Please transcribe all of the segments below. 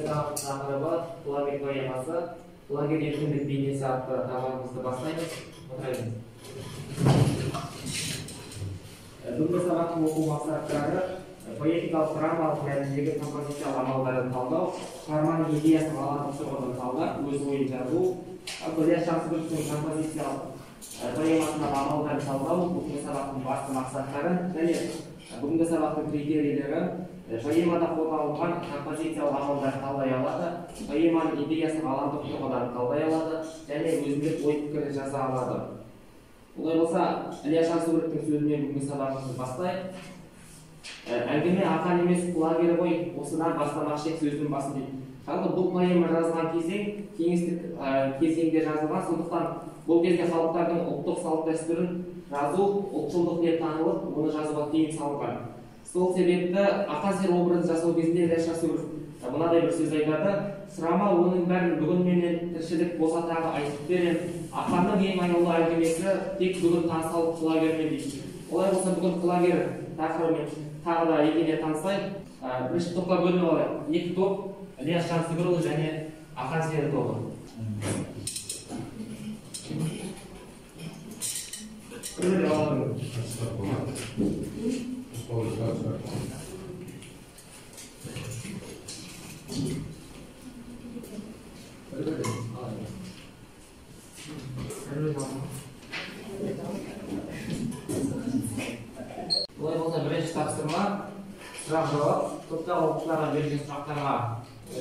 Тақырыбы Құлагер поэмасы, Құлагер еркіндік бейнесі атты тақырыбымызды бастаймыз. Отырайық. Бүгінгі сабақтың оқу мақсаттары: поэтикалық драмалық мәтіндегі композициялық амалдарын талдау, шығарманың идеясын ғаламдық тұрғыдан талдап, өз ойын жазу, Ілияс Жансүгіровтің композициялық поэмасындағы амалдарын талдау, бүгінгі сабақтың басты мақсаттары және бүгінгі сабақтың критерийлері: поэмада қолданылған композициялық амалдарды талдай алады, поэманың идеясын ғаламдық тұрғыдан талдай алады және өзіндік ой-пікірін жаза алады. Олай болса, Ілияс Жансүгіровтің сөзімен бүгінгі сабағымызды бастайық. Әңгіме Ақан емес Құлагер ғой, осыдан бастамақшы ек сөздің басын дейді. Жалпы бұл поэма жазылған кезең кеңестік кезеңде жазылған, сондықтан бұл кезде халықтардың ұлттық салт-дәстүрін жазу ұлтшылдық деп танылып, оны жазуға тыйым салынған. Сол себепті Ақан сері образын жасау кезінде Ілияс Жансүгіров мынадай бір сөз айтады: сұрама оның бәрін бүгін менен, тіршілік болса тағы айтып берем. Ақанның ең аяулы әңгімесі тек бүгін танысалық Құлагермен дейді. Олай болса, бүгін Құлагер тақырыбымен тағы да етене танысайық. Бірінші топқа бөлініп алайық. Екі топ: Ілияс Жансүгірұлы және Ақан сері тобы. Олай болса, бірінші тапсырма сұрақ жауап. Топтағы оқушыларға берілген сұрақтарға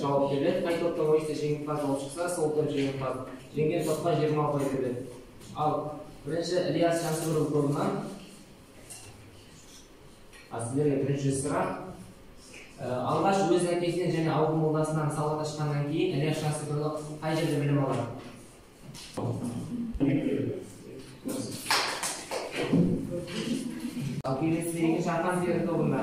жауап беріледі. Қай топтың ойысы жеңімпаз болып шықса, сол топ жеңімпаз. Жеңген топқа 20 ұпай беріледі. Ал бірінші Ілияс Жансүгіров тобынан сіздерге бірінші сұрақ. Алғаш өз әкесінен және ауыл молдасынан сауат ашқаннан кейін Ілияс Жансүгірұлы қай жерде білім алады? Ал келесі екінші Ақан сері тобында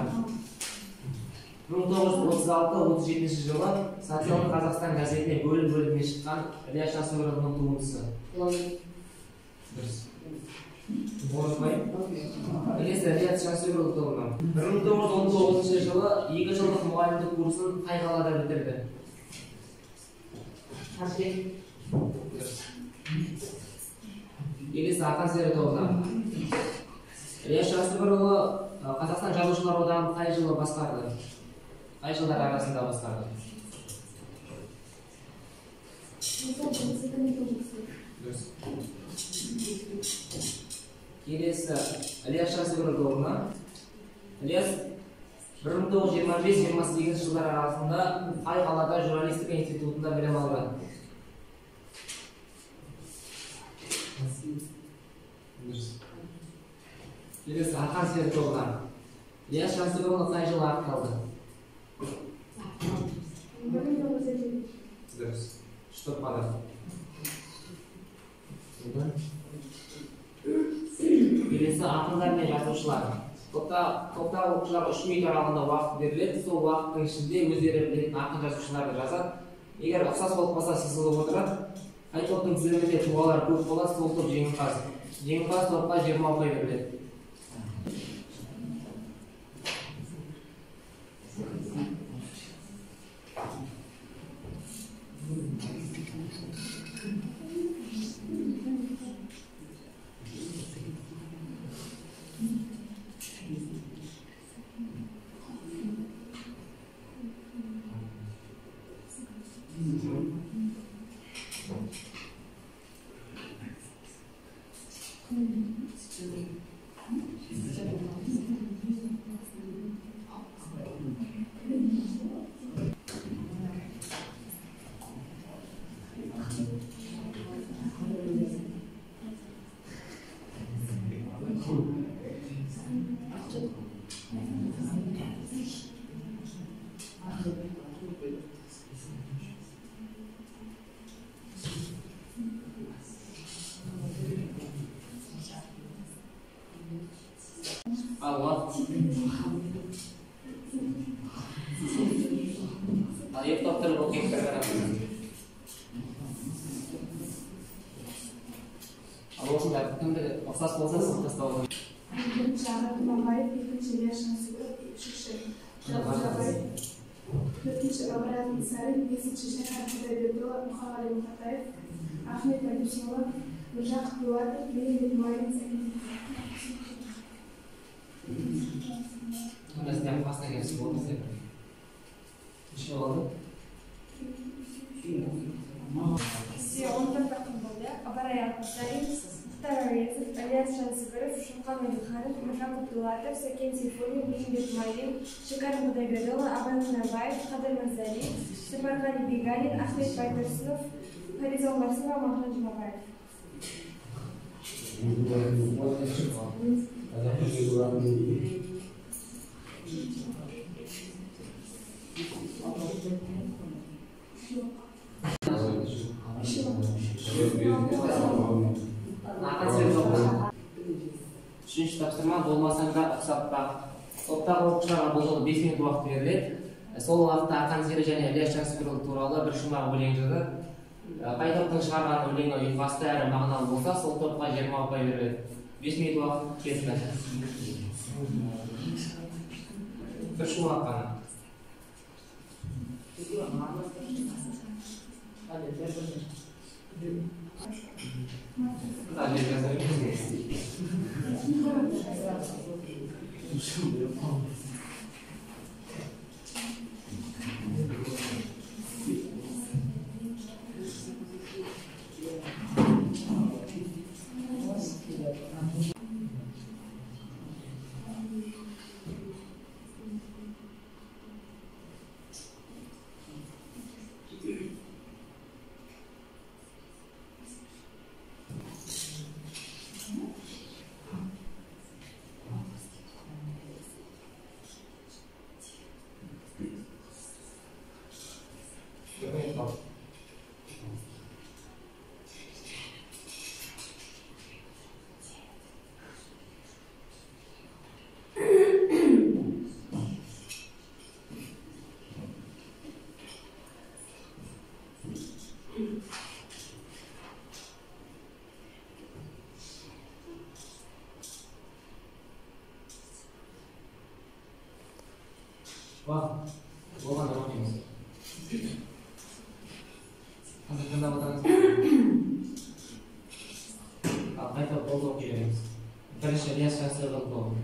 1936-37 жылы Социалды Қазақстан газетіне бөлім-бөліммен шыққан Ілияс Жансүгіровтің туындысы. Дұрыс. Келесі Ілияс Жансүгіров тобынан 1919 жылы 2 жылдық мұғалімдік курсын қай қалада бітірді? Ташкент. Келесі Ақан сері тобынан Ілияс Жансүгірұлы Қазақстан Жазушылар одағын қай жылы басқарды? Қай жылдар арасында басқарды? Дұрыс. Келесі Ілияс Жансүгіров тобынан Ілияс 1925-28 жылдар арасында қай қалада журналистика институтында білім алды? Дұрыс. Келесі Ақан сері тобынан Ілияс Жансүгірұлы қай жылы ақталды? 1957. Дұрыс. Үш топ қана. Келесі ақындар мен жазушылар. Топтағы оқушыларға 3 минут аралығында уақыт беріледі. Сол уақыттың ішінде өздері білетін ақын жазушыларды жазады. Егер ұқсас болып қалса, сызылып отырады. Қай топтың тізімінде тұлғалар көп болады, сол топ жеңімпаз. Жеңімпаз топқа 20 ұпай беріледі. Ал екі топтар оқиық бір қарап. Ал осында кімді ұқсас болса сызып тастауға. Бірінші Аға Тұманбаев, екінші Ілияс Жансүгіров, үшінші Жалғыз Абай. Төртінші Ыбырай Алтынсарин, бесінші Шәкәрім Құдайбердіұлы, Мұқағали Мақатаев, Ахмет Байтұрсынұлы, Міржақып Дулатов, Бейімбет Майлин, Сәкен Сейфуллин. Қасына келіп болды. Неше болды? Бізде 14 ақын болды. Ыбырай Алтынсарин, Мұхтар Әуезов, Ілияс Жансүгіров, Шоқан Уәлиханов, Міржақып Дулатов, Сәкен Сейфуллин, Бейімбет Майлин, Шәкәрім Құдайбердіұлы, Абай Құнанбаев, Қадыр Мырзали, Сапарғали Бегалин, Ахмет Байтұрсынов, Фариза Оңғарсынова, Мағжан Жұмабаев. Үшінші тапсырма болмасаң да ұқсап бақ. Топтағы оқушыларға бұл жолы 5 минут уақыт беріледі. Сол уақытта Ақан сері және Ілияс Жансүгірұлы туралы бір шумақ өлең жазады. Қай топтың шығарған өлеңі ұйқасты әрі мағыналы болса, сол топқа 20 ұпай беріледі. 5 минут уақыт кетті. Бір шумақ қана. Уақыт болған оқимыз. Қазір тыңдап отырыңыз. Ал қайта болды оқи береміз. Бірінші Ілияс Жансүгірұлы тобы.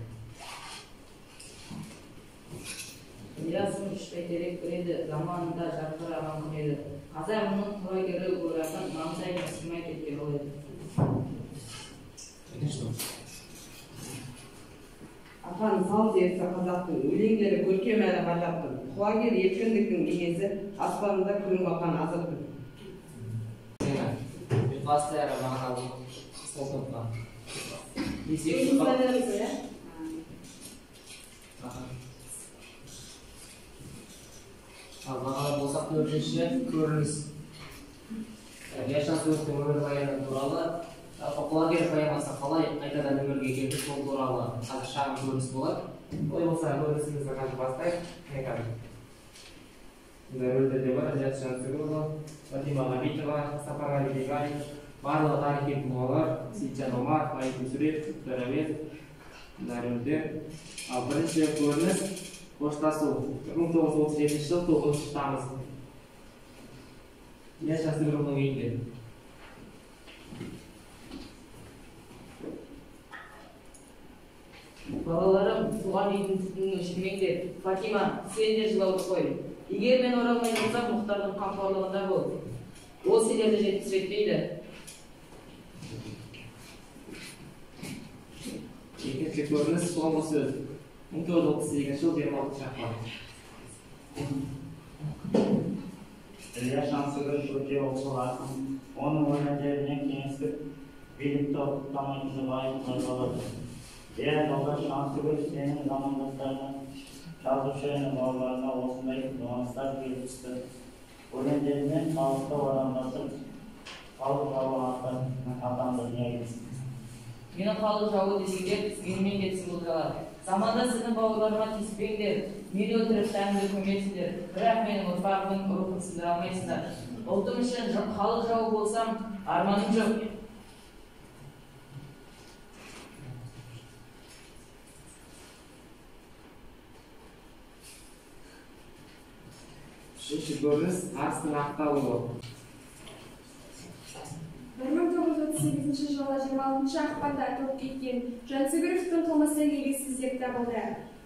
Ілиясың үш бәйтерек бір еді, заманында жарқыраған күн еді. Қазағымның құлагері өрақын маңдайына сыймай кеткен ол еді. Екінші топ. Ақан сал зересі қазақтың, өлеңдері көркем әрі ғажаптың. Құлагер еркіндіктің бейнесі, аспанында күн бақан азаттың. Ұйқасты әрі мағыналы сол топқа. Ал мағыналы болсақ төртінші көрініс. Ілияс Жансүгіровтің өмірбаяны туралы, Құлагер поэмасы қалай қайтадан өмірге келді, сол туралы қазір шағын көрініс болады. Олай болса көрінісімізді қазір бастайық. Міне рөлдер де бар: Ілияс Жансүгірұлы, Фатима Ғабитова, Сапарғали Бегалин, барлығы тарихи тұлғалар, Сейітжан Омаров, Ғайып Мүсірепов, Мұхтар Әуезов, мына рөлдер. Ал бірінші көрініс қоштасу. 1937 жыл 9 тамыз. Ілияс Жансүгірұлының үйінде. Балаларым, туған үйдің түтінін өшірмеңдер. Фатима, сен де жылауды қой. Егер мен оралмай қалсам, Мұхтардың қамқорлығында бол. Ол сендерді жеткізбейді. Екінші көрініс соңғы сөз. 1938 жыл 26 ақпан. Ілияс Жансүгіров өте оқыл ақын. Оның өлеңдерінен кеңестік билікті құптамайтындығы айқын байқалады. Иә, жолдас Жансүгіров, сенің замандастарыңа, жазушы және бауырларыңа осындай доңыздар келіп түсті. Өлеңдерімен халықты орандатып, халық жауы атанды неге? Мені халық жауы десеңдер, менімен кетсін бұл жала. Заманда сіздің бауырларыма тиіспеңдер, мені өлтіріп тәнімді көмесіңдер, бірақ менің ұрпағымның рухын сындыра алмайсыңдар. Ұлтым үшін халық жауы болсам, арманым жоқ. Үшінші көрініс арыстың ақталуы. 1938 жылы 26 ақпанда атылып кеткен Жансүгіровтің қылмысы негізсіз деп табылды.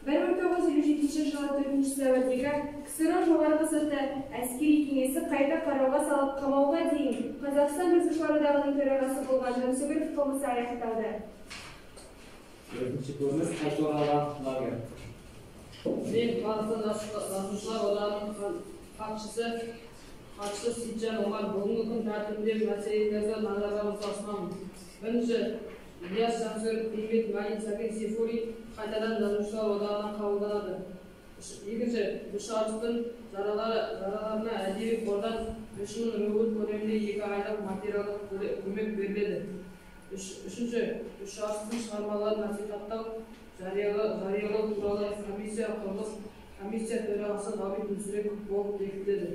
1957 жылы 4 сәуірдегі КСРО Жоғарғы Соты әскери кеңесі қайта қарауға салып қамауға дейін Қазақстан Жазушылар одағының төрағасы болған Жансүгіров қылмысы аяқталды. Төртінші көрініс қайтып оралған Құлагер. Мен Қазақстан Жазушылар одағының хатшысы Сейітжан Омар бүгінгі күн тәртібіндегі мәселелерді назарларыңызға ұсынамын. Бірінші, Ілияс Жансүгіров, Бейімбет Майлин, Сәкен Сейфуллин қайтадан Жазушылар одағына қабылданады. Екінші, үш арыстың жараларына әдеби қордан 3000 рубль көлемінде 2 айлық материалдық көмек беріледі. Үшінші, үш арыстың шығармаларын насихаттау, жариялау туралы комиссия құрылып, комиссия төрағасы Ғабит Мүсірепов болып бекітіледі.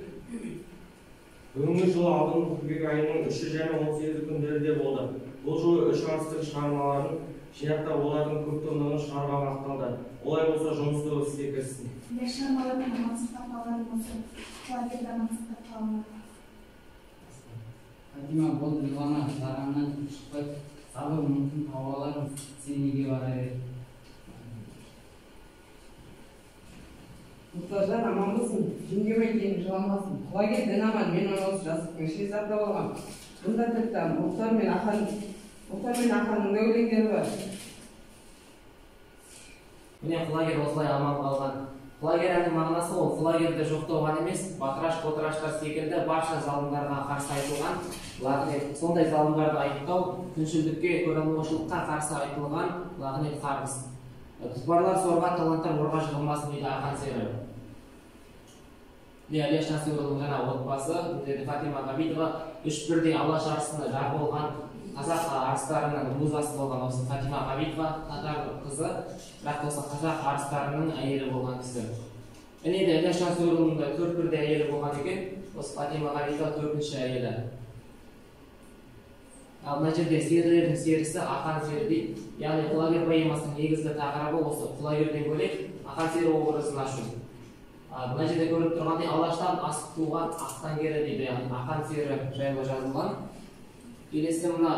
Бүгінгі жылы алдыңғы қыркүйек айының 3 және 18 күндері де болды. Бұл жылы үш арыстың шығармаларын жинақтап, олардың көп томдығын шығаруға бағытталды. Олай болса, жұмыс тобы іске кіріссін. Ілияс шығармаларын аман сақтап қалғаным осы, Құлагер де аман сақтап қалғаны. Фатима, болды, жылама, жылағаннан түк шықпайды. Сабыр мүмкін тауып алармыз, сен неге бара бер. Мұхтаржан аманбысың, жеңгем айтайын, жыламасын. Құлагер дін аман, мен оны осы жастықтың ішіне сақтап алғам. Бұнда тіпті Мұхтар мен Аханның да өлеңдері бар. Міне, Құлагер осылай аман қалған. Құлагер әнінің мағынасы ол Құлагерді жоқтау ғана емес, батыраш қотыраштар секілді барша залымдарға қарсы айтылған лағнет. Сондай залымдарды айыптау, күншілдікке, көреалмаушылыққа қарсы айтылған лағнет қарғыс. Тұлпарлар сорға, таланттар орға жығылмасын дейді Ақан сері. Міне, Ілияс Жансүгіровтің жаңа отбасы, Фатима Ғабитова, үш бірдей Алаш арысында жар болған қазақ арыстарының музасы болған осы Фатима Ғабитова, татар қызы, бірақ осы қазақ арыстарының әйелі болған кісі. Міне, Ілияс Жансүгіровтің де төрт бірдей әйелі болған екен, осы Фатима Ғабитова төртінші әйелі. Ал мына жерде серілердің серісі Ақан сері дейді. Яғни Құлагер поэмасының негізгі тақырыбы осы Құлагерден бөлек Ақан сері образын ашу. Мына жерде көрініп тұрғандай Алаштан асып туған ақтангері дейді, яғни Ақан сері жайлы жазылған. Келесі мына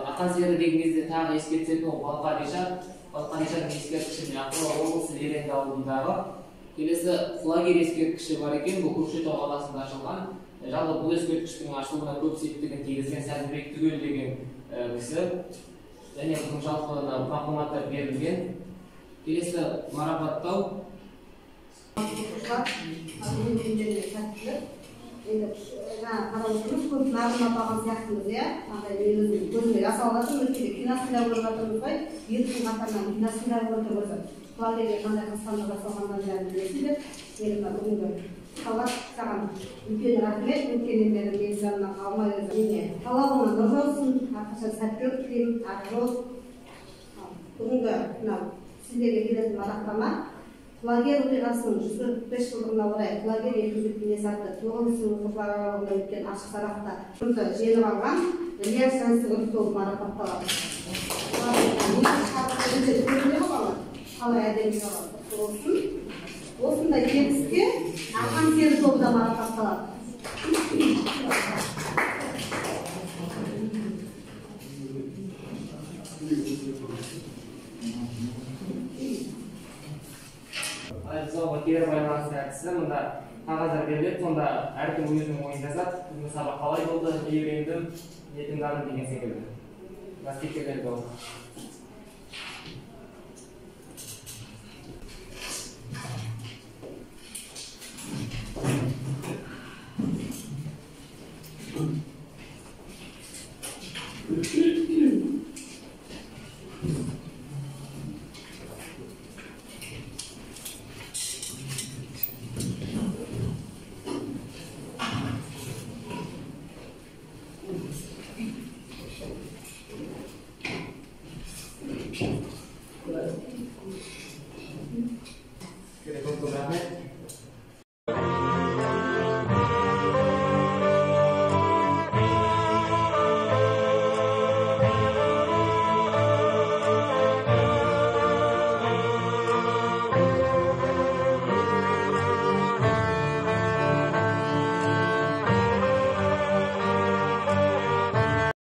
Ақан сері деген кезде тағы еске түсетін ол Балқадиша. Балқадишаның ескерткіші Ақмола облысы Зеренді ауылындағы. Келесі Құлагер ескерткіші бар екен, бұл Көкшетау қаласында ашылған. Жалпы бұл ескерткіштің ашылуына көп септігін тигізген Сәдібек Түгел деген кісі. Және бұның жалпы мағлұматтар берілген. Келесі марапаттау. Оқушылар бүгінгі күндеріне сәттілік. Енді жаңа қарап отырмыз, көп мағлұмат алған сияқтымыз, иә? Андай мен өзім көзіме жас алып жатырмын, өткенде киносын да көріп жатырмыз ғой. Екі күн қатарынан киносын да көрдік осы. Құлагерге қандай қастандық жасалғанын бәрін білесіңдер. Енді мына бүгінгі Талғат, саған үлкен рахмет. Өткеннен бері менің жанымнан қалмай өзің. Талабыңа нұр жаусын, әрқашан сәттілік тілеймін, ақ жол. Бүгінгі мынау сіздерге келетін мадақтама Құлагер оқиғасының 145 жылдығына орай Құлагер еркіндік кеңесі атты 9 сынып оқушылар аралығында өткен ашық сабақта жеңіп алған Ілияс Жансүгіров тобы марапатталады. Қалай әдемі құтты болсын. Осындай жеңіске Ақан сері тобы да марапатталады. Мысалға кері байланыс әдісі, мұнда қағаздар беріледі, сонда әркім өзінің ойын жазады. Бүгінгі сабақ қалай болды, не үйрендім, не тыңдадым деген секілді. Мына стикерлер болды.